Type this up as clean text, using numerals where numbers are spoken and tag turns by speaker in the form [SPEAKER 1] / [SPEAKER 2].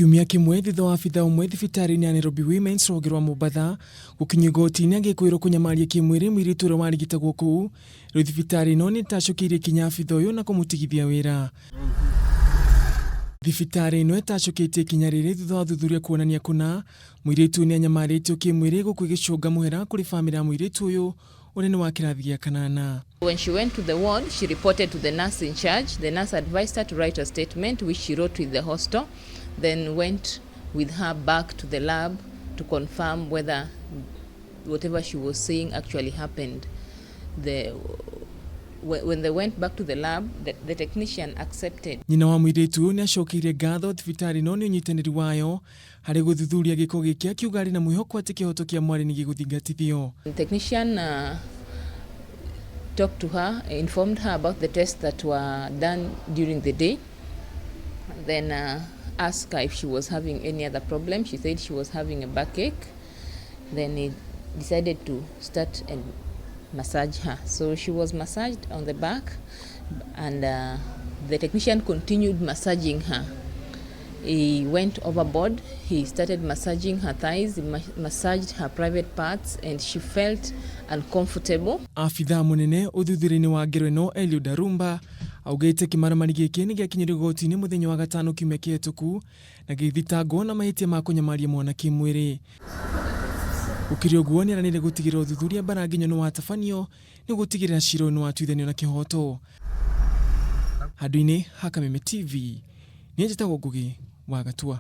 [SPEAKER 1] Kiumia kĩmwe thutha wa abitha ũmwe thibitarĩ-inĩ ya Nairobi Women's rũhonge rwa Mombatha gũkinyio igoti-inĩ agĩkũĩrwo kũnyamaria kĩmwĩrĩ mũirĩtu ũrĩa warigitagwo kũu, rĩu thibitarĩ ĩno nĩ ĩtacũkĩirie ikinya abitha ũyũ na kũmũtigithia wĩra. Thibitarĩ ĩno ĩtacũkĩtie ikinya rĩrĩ thutha wa ũthuthuria kuonania kũna mũirĩtu ũyũ nĩanyamarĩtio kĩmwĩrĩ gũkũ ĩgĩcũnga mũhera kũrĩ bamĩrĩ ya mũirĩtu ũyũ ũrĩa nĩ wa kĩrathi gĩa kanana.
[SPEAKER 2] When she went to the ward, she reported to the nurse in charge. The nurse advised her to write a statement, which she wrote with the hostel, then went with her back to the lab to confirm whether whatever she was saying actually happened. When they went back to the lab, the technician accepted.
[SPEAKER 1] Nyina wa mũirĩtu ũyũ nĩacokeirie ngatho thibitarĩ ĩno nĩ ũnyitanĩri wayo harĩ gũthuthuria gĩko gĩkĩ, akiuga arĩ na mwĩhoko atĩ kĩhoto kĩa mwarĩ nĩ gĩgũthingatithio.
[SPEAKER 2] The technician talked to her, informed her about the tests that were done during the day, then asked her if she was having any other problem. She said she was having a backache. Then he decided to start and massage her. So she was massaged on the back, and the technician continued massaging her. He went overboard. He started massaging her thighs, he massaged her private parts, and she felt uncomfortable.
[SPEAKER 1] Abithaa mũnene ũthuthuria-inĩ wa ngero ĩno Eliud Arumba augĩte kĩmaramari gĩkĩ nĩ gĩakinyĩrio igoti-inĩ mũthenya wa gatano kiumia kĩhetũku na gĩgĩthitangwo na mahĩtia ma kũnyamaria mwana kĩmwĩrĩ. Gũkĩrĩ ũguo nĩeranĩire gũtigĩrĩra ũthuthuria mbaranginyo nĩ watabanio nĩ gũtigĩrĩra cira ũyũ nĩ watuithanio na kĩhoto. Handũ-inĩ ha Kameme TV, niĩ njĩtagwo Ngugi wa Gatua.